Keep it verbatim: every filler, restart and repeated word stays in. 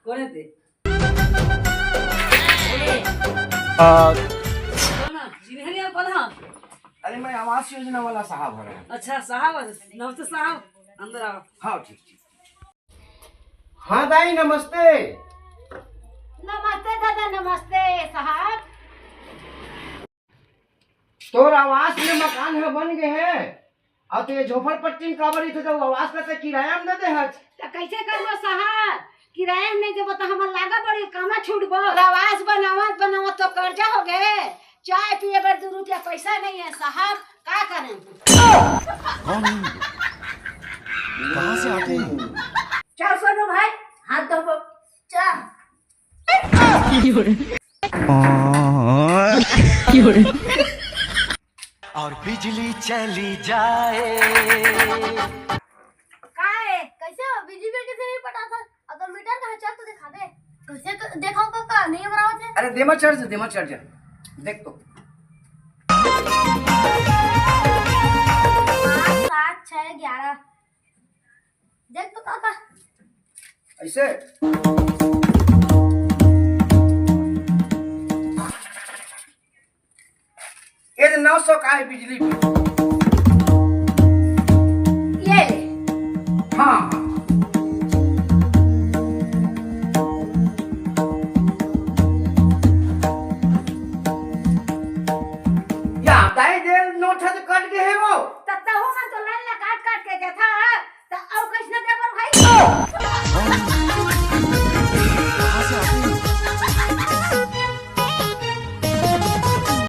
कोने ते? आ, कौन? जिन्हें नहीं बोला। अरे, मैं आवास योजना वाला साहब हरंव। अच्छा, साहब, नमस्ते साहब, अंदर आओ। हाँ, ठीक, ठीक। हाँ दाई, नमस्ते। नमस्ते दादा, नमस्ते साहब। तोर आवास में मकान ह बन गे हे, अउ तैं झोपड़पट्टी में काबर रहिथस, जब आवास ला तैं किराया में दे दे हस? त कइसे करबो साहब, किराया में नइ देबो त हमर लागा बड़ी कामा छूटबो। अउ आवास बनावत बनावत तो कर्जा हो गे, चाय पिए बर दू रुपया पइसा नइ हे साहब, का करें? कौन है ये? कहाँ से आते हैं? चल सोनू भाई, हाथ धोबो, चल। और बिजली चली जाए। का हे? कइसे हो? बिजली बिल कइसे नइ पटाथस? अउ तोर मीटर कहाँ हे? चल तो देखा दे। कइसे क-, देखाओ काका, नइ बरावत हे। अरे दे मत charge, दे मत charge। देख तो। पाँच, सात, छः, ग्यारह। देख तो काका। अइसे? ये दे नौ सौ का हे बिजली बिल। ये ले। हाँ,